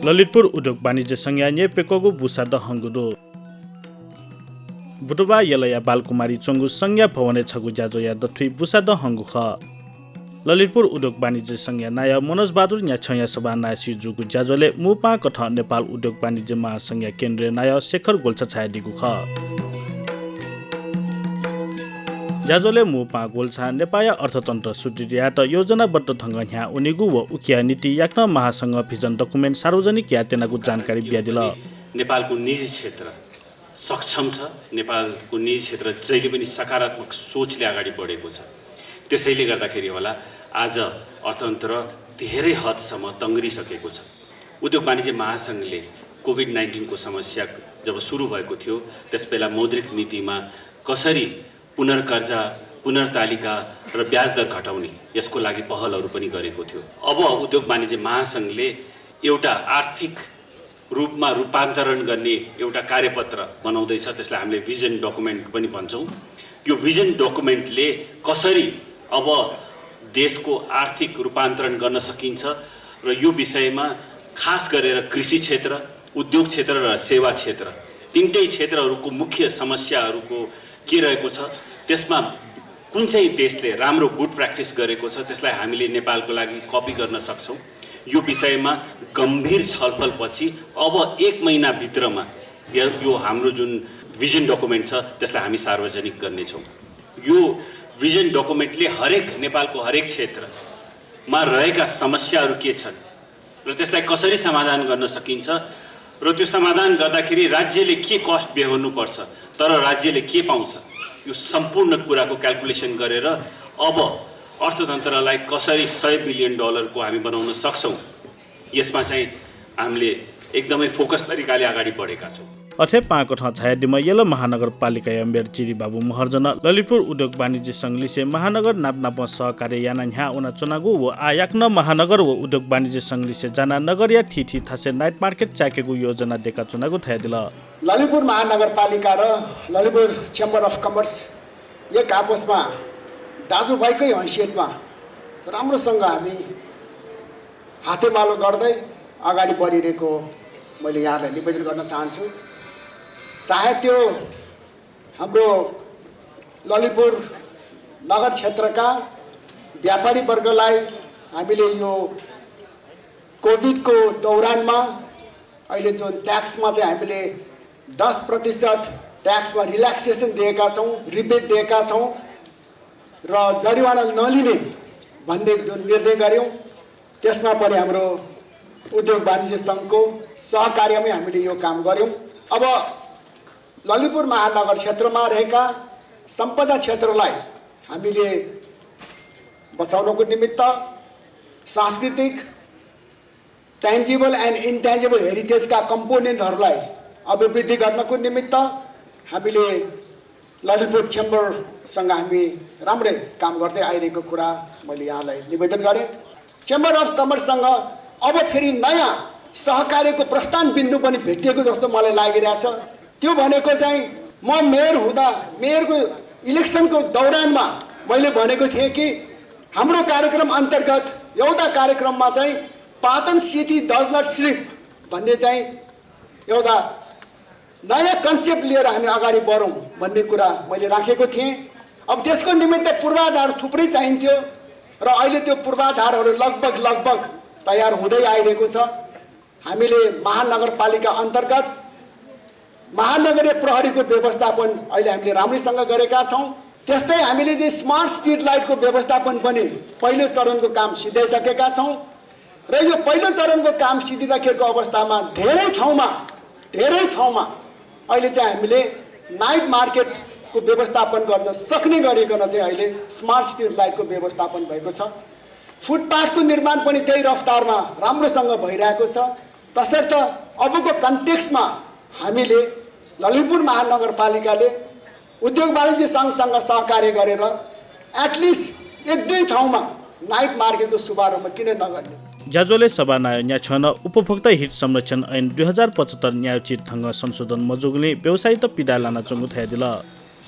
ललितपुर उद्योग वाणिज्य संघ पेकोगु बुसाद हंगुदो बुधबार यलया बालकुमारी चंगु संज्ञा भवने छगु जाजो या दथुई बुसाद हंगु ख ललितपुर उद्योग वाणिज्य संघ नाय मनोज बहादुर न्या छया सभा नासी जुगु जाजोले मुपा कथ नेपाल उद्योग वाणिज्य महासंघ केन्द्रीय नाय शेखर गोल्छा छाया दिगु ख जाजोले मुपा गोल्छा नेपाल अर्थतन्त्र सुदृढ योजनाबद्ध ढंग ह्या उनिगु व उकिया नीति याक्न महासंघ भिजन डकुमेन्ट सार्वजनिक या तेनागु जानकारी ब्यादिल नेपालको निजी क्षेत्र सक्षम छ। नेपालको निजी क्षेत्र जहिले पनि सकारात्मक सोचले अगाडि बढेको छ। त्यसैले गर्दाखेरि होला आज अर्थतन्त्र धेरै हदसम्म तङ्ग्रिसकेको छ। उद्योग वाणिज्य महासंघले कोभिड-19 को समस्या जब सुरु भएको थियो त्यसबेला मौद्रिक नीतिमा कसरी पुनर्कर्जा पुनर्तालिका र ब्याज दर घटाउने यसको लागि पहलहरू पनि गरेको थियो। अब उद्योग वाणिज्य महासंघले एउटा आर्थिक रूपमा रूपान्तरण गर्ने एउटा कार्यपत्र बनाउँदैछ। त्यसलाई हामीले भिजन डकुमेन्ट पनि भन्छौँ। यो भिजन डकुमेन्टले कसरी अब देशको आर्थिक रूपान्तरण गर्न सकिन्छ र यो विषयमा खास गरेर कृषि क्षेत्र, उद्योग क्षेत्र र सेवा क्षेत्र तीनटै क्षेत्रहरूको मुख्य समस्याहरूको के रहेको छ, त्यसमा कुन चाहिँ देशले राम्रो गुड प्र्याक्टिस गरेको छ त्यसलाई हामीले नेपालको लागि कपी गर्न सक्छौँ। यो विषयमा गम्भीर छलफलपछि अब 1 महिनाभित्रमा यो हाम्रो जुन भिजन डकुमेन्ट छ त्यसलाई हामी सार्वजनिक गर्नेछौँ। यो भिजन डकुमेन्टले नेपालको हरेक क्षेत्रमा रहेका समस्याहरू के छन् र त्यसलाई कसरी समाधान गर्न सकिन्छ र त्यो समाधान गर्दाखेरि राज्यले के कस्ट बेहोर्नुपर्छ तर राज्यले के पाउँछ यो सम्पूर्ण कुराको क्याल्कुलेसन गरेर अब अर्थतन्त्रलाई कसरी $100 बिलियन को हामी बनाउन सक्छौँ यसमा चाहिँ हामीले एकदमै फोकस तरिकाले अगाडि बढेका छौँ। अथे पाकठ छायादिम यल महानगरपालिका एम्बेर चिरी बाबु महर्जन ललितपुर उद्योग वाणिज्य संघलिसे महानगर नाप सहकार्य याना ह्या उना चुनागु व आयाक्न महानगर व उद्योग वाणिज्य संघलिसे जाना नगर या थी थासे नाइट मार्केट चाकेगु योजना देका चुनागु थायदिल ललितपुर महानगरपालिका र ललितपुर चेम्बर अफ कमर्स एक आपसमा दाजुभाइकै हैसियतमा राम्रोसँग हामी हातेमालो गर्दै अगाडि बढिरहेको मैले यहाँलाई निवेदन गर्न चाहन्छु। चाहे त्यो हाम्रो ललितपुर नगर क्षेत्रका व्यापारी वर्गलाई हामीले यो कोभिडको दौरानमा अहिले जुन ट्याक्समा चाहिँ हामीले 10% ट्याक्समा रिल्याक्सेसन दिएका छौँ, रिबेट दिएका छौँ र जरिवाना नलिने भन्ने जुन निर्णय गऱ्यौँ त्यसमा पनि हाम्रो उद्योग वाणिज्य सङ्घको सहकार्यमै हामीले यो काम गऱ्यौँ। अब ललितपुर महानगर क्षेत्रमा रहेका सम्पदा क्षेत्रलाई हामीले बचाउनको निमित्त सांस्कृतिक ट्यान्जिबल एन्ड इन्ट्यान्जिबल हेरिटेजका कम्पोनेन्टहरूलाई अभिवृद्धि गर्नको निमित्त हामीले ललितपुर चेम्बरसँग हामी राम्रै काम गर्दै आइरहेको कुरा मैले यहाँलाई निवेदन गरेँ। चेम्बर अफ कमर्ससँग अब फेरि नयाँ सहकार्यको प्रस्थान बिन्दु पनि भेटिएको जस्तो मलाई लागिरहेछ। त्यो भनेको चाहिँ म मेयर हुँदा मेयरको इलेक्सनको दौरानमा मैले भनेको थिएँ कि हाम्रो कार्यक्रम अन्तर्गत एउटा कार्यक्रममा चाहिँ Patan city does not sleep भन्ने चाहिँ एउटा नयाँ कन्सेप्ट लिएर हामी अगाडि बढौँ भन्ने कुरा मैले राखेको थिएँ। अब त्यसको निमित्त पूर्वाधार थुप्रै चाहिन्थ्यो र अहिले त्यो पूर्वाधारहरू लगभग तयार हुँदै आइरहेको छ। हामीले महानगरपालिका अन्तर्गत महानगरीय प्रहरीको व्यवस्थापन अहिले हामीले राम्रैसँग गरेका छौँ। त्यस्तै हामीले चाहिँ स्मार्ट स्ट्रिट लाइटको व्यवस्थापन पनि पहिलो चरणको काम सिधाइसकेका छौँ र यो पहिलो चरणको काम सिधिँदाखेरिको अवस्थामा धेरै ठाउँमा अहिले चाहिँ हामीले नाइट मार्केटको व्यवस्थापन गर्न सक्ने गरिकन चाहिँ अहिले स्मार्ट स्ट्रिट लाइटको व्यवस्थापन भएको छ। फुटपाथको निर्माण पनि त्यही रफ्तारमा राम्रोसँग भइरहेको छ। तसर्थ अबको कन्टेक्स्टमा हामीले ललितपुर महानगरपालिकाले उद्योग वाणिज्य सङ्घसँग सहकार्य गरेर एटलिस्ट 1-2 ठाउँमा नाइट मार्केटको शुभारम्भ किन नगर्ने जाजोले सभा न्याय छन उपभोक्ता हित संरक्षण ऐन 2075 न्यायोचित ढंग संशोधन मजुगले व्यवसायिक पिदा लाना चंगु थायदिल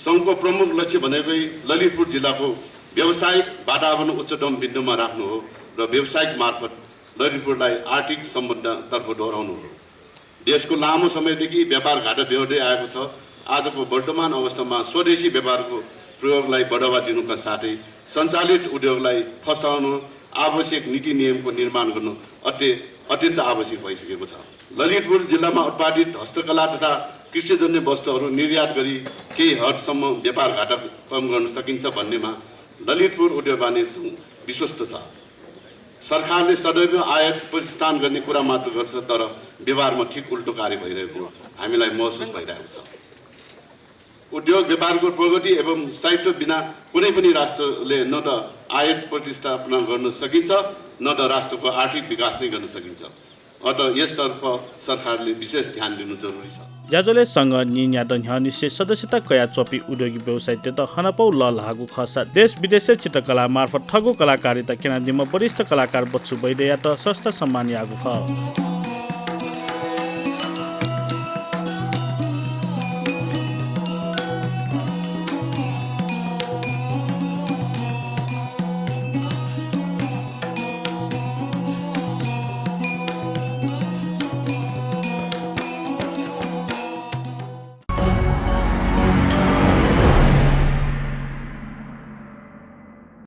संघको प्रमुख लक्ष्य भनेकै ललितपुर जिल्लाको व्यावसायिक वातावरण उच्चतम बिन्दुमा राख्नु हो र व्यावसायिक मार्फत ललितपुरलाई आर्थिक सम्बन्धतर्फ डोहोऱ्याउनु हो। देशको लामो समयदेखि व्यापार घाटा बेहोर्दै आएको छ। आजको वर्तमान अवस्थामा स्वदेशी व्यापारको प्रयोगलाई बढावा दिनुका साथै सञ्चालित उद्योगलाई फस्टाउनु आवश्यक नीति नियमको निर्माण गर्नु अत्यन्त आवश्यक भइसकेको छ। ललितपुर जिल्लामा उत्पादित हस्तकला तथा कृषिजन्य वस्तुहरू निर्यात गरी केही हदसम्म व्यापार घाटा कम गर्न सकिन्छ भन्नेमा ललितपुर उद्योग वाणिज्य सङ्घ विश्वस्त छ। सरकारले सदैव आयात प्रतिस्थान गर्ने कुरा मात्र गर्छ, तर व्यवहारमा ठिक उल्टो कार्य भइरहेको हामीलाई महसुस भइरहेको छ। उद्योग व्यापारको प्रगति एवं स्थायित्व बिना कुनै पनि राष्ट्रले न त आयात प्रतिस्थापना गर्न सकिन्छ न त राष्ट्रको आर्थिक विकास नै गर्न सकिन्छ। अत यसतर्फ सरकारले विशेष ध्यान दिनु जरुरी छ। ज्याजोले सँग निन्या दन्हनिसे सदस्यता कया चोपी उद्योगी व्यवसाय त हनपौ ल लागु खसा देश विदेशे चित्रकला मार्फत ठगु कलाकारिता केना दिम वरिष्ठ कलाकार बच्चु वैद्य त सस्ता सम्मान यागु ख।